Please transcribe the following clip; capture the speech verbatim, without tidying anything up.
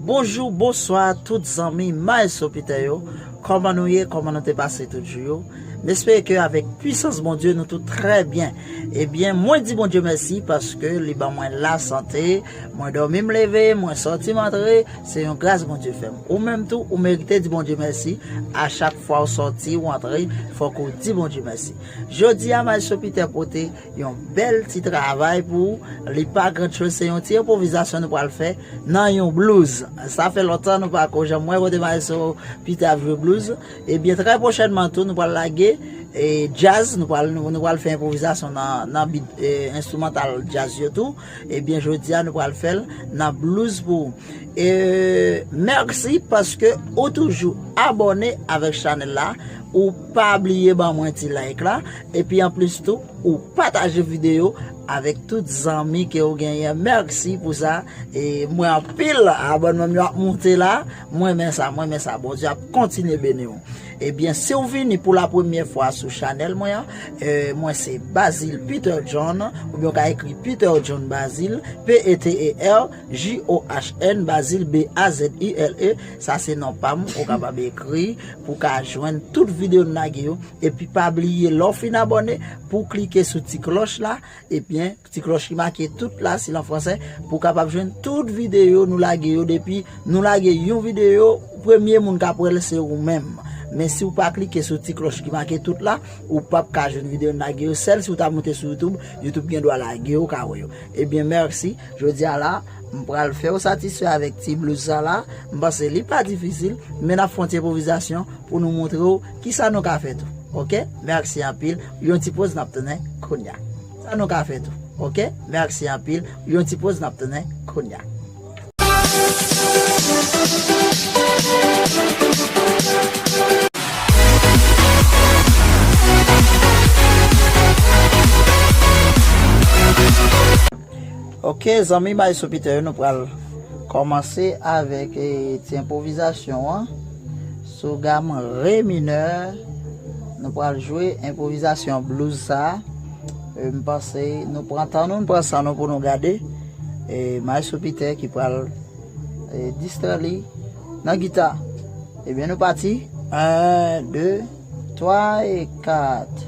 Bonjou, bonswa tout zanmi Maestro Peter yo. Kòman nou ye? Kòman nou te pase tout jou yo? M espere ke avèk pwisans Bondye nou tout trè byen. Ebyen, mwen di Bondye mèsi paske li ban mwen lasante. Mwen dòmi m leve, mwen sòti m antre, se yon gras Bondye fè m. Ou menm tou, ou merite di Bondye mèsi a chak fwa ou sòti, ou antre, fòk ou di Bondye mèsi. Jodi a, Maestro Peter pote yon bèl ti travay pou ou. Li pa gran choz, se yon ti enpwovizasyon nou pral fè nan yon blues. Sa fè lontan nou pa ko janm wè kote Maestro Peter ap jwe blues. Ebyen, trè pwochènman tou, nou pral lage e, djaz, nou pral, nou, nou pral fè enpwovizasyon nan, nan bit, e, enstrimantal djaz yo tou. Ebyen, jodi a, nou pral fè l nan blues pou ou. E, mèsi paske ou toujou abòne avèk chanèl la. Ou pa bliye ban mwen ti like la. Epi anplis tou, ou pataje videyo avèk tout zanmi ke ou genyen. Mèsi pou sa. E mwen anpil, abònman m yo ap monte la. Mwen renmen sa, mwen renmen sa. Bondye ap kontinye beni w. Ebyen, si w vini pou la premyè fwa sou chanèl mwen an, e, mwen se Bazil Peter John, oubyen ou ka ekri Peter John Bazil, P E T E R J O H N, Bazil, B A Z I L E. Sa se non pa m, ou kapab ekri pou w ka jwenn tout videyo n lage yo. Epi pa bliye, lè w fin abòne, pou w klike sou ti klòch la, ebyen, ti klòch ki make tout la, si l an fransè, pou w kapab jwenn tout videyo nou lage yo depi nou lage yon videyo, premye moun k ap wè l se ou menm. Men si w pa klike sou ti klòch ki make tout la, ou p ap ka jwenn videyo n lage yo. Sèl si w ta moute sou YouTube, YouTube gen dwa lage yo, w ka wè yo. Ebyen, mèsi. Jodi a la, m pral fè w satisfè avèk ti blues sa la. M panse li pa difisil, men n ap fè yon ti enpwovizasyon pou nou montre w kisa nou ka fè tou. Oke? Mèsi anpil. Yon ti poz, n ap tounen kounye a. Sa nou ka fè tou. Oke? Mèsi anpil. Yon ti poz, n ap tounen kounye a. Oke, zanmi Maestro Peter yo, nou pral kòmanse avèk, e, ti enpwovizasyon an. Sou gam re minè, nou pral jwe enpwovizasyon blues sa a. E, m panse nou pran tan nou, nou pran san nou pou nou gade. E, Maestro Peter ki pral, e, distrè li nan gita. Ebyen, nou pati. En, de, twa e kat.